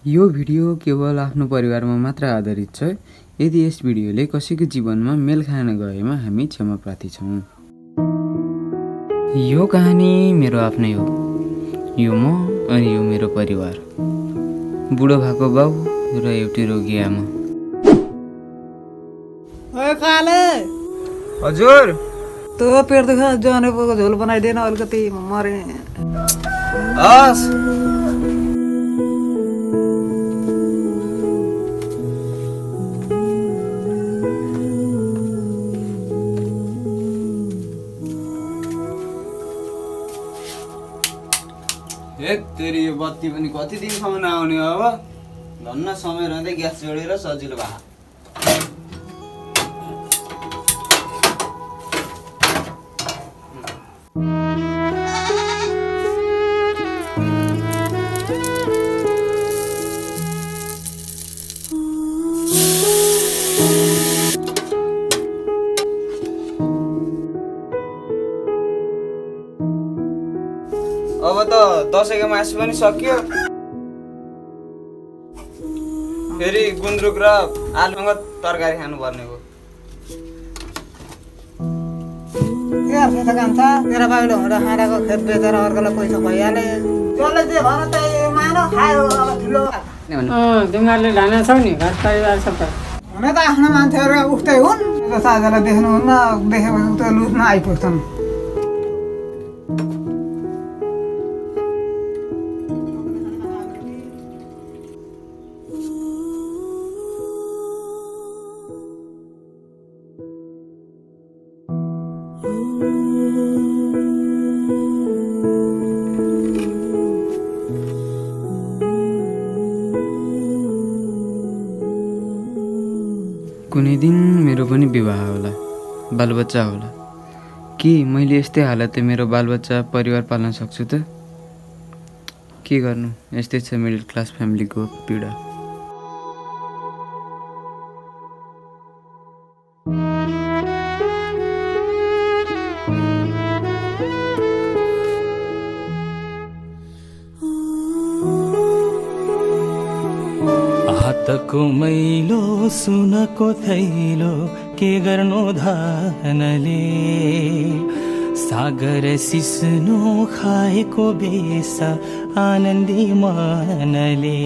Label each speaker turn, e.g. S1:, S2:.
S1: यो भिडियो केवल आफ्नो परिवारमा मात्र आधारित छ। यदि यस भिडियोले कसैको जीवनमा मेल खान गएमा हामी क्षमा प्रार्थी छौं। यो कहानी मेरो आफ्नै हो। यो म अनि यो मेरो परिवार। बुढो भएको बाउ र एउटी रोगी आमा।
S2: ओए काले,
S1: हजुर।
S2: तो पेट दुखा जाने को झोल बनाइदिएन अलिकति मरे।
S1: हस्। तेरी यो बत्ती पनि कति दिनसम्म नआउने हो। अब धन्न समय रहँदै ग्यास जोडेर सजिलो भए। अब त दसैँको मासु पनि सकियो। फेरि गुन्द्रुक र आलुसँग तरकारी खानु पर्ने हो।
S2: यार पैसा कान्छ तेरा बाबुले हुँदा खाँदाको खेत बेचेर अर्कोलाई पैसा भइहाले। जसले जे भन त्यही मानो खायो अब ठुलो।
S3: तिमीहरूले ढाना छौ नि घर परिवार सबै।
S2: हुन त आफ्नो मान्छेहरू उस्तै हुन्। साझालाई देख्नुहुन्न, देखेपछि त लुट्न आइपुग्छन्।
S1: कुनै दिन मेरो पनि विवाह होला, बालबच्चा होला। के मैले यस्तै हालतले मेरो बालबच्चा परिवार पाल्न सक्छु त? के गर्नु, यस्तै छ मिडल क्लास फ्यामिलीको पीडा।
S4: हातको मैलो सुनको थैलो के गर्नु धानले, सागर सिस्नो खाएको बेस आनन्दी मनले।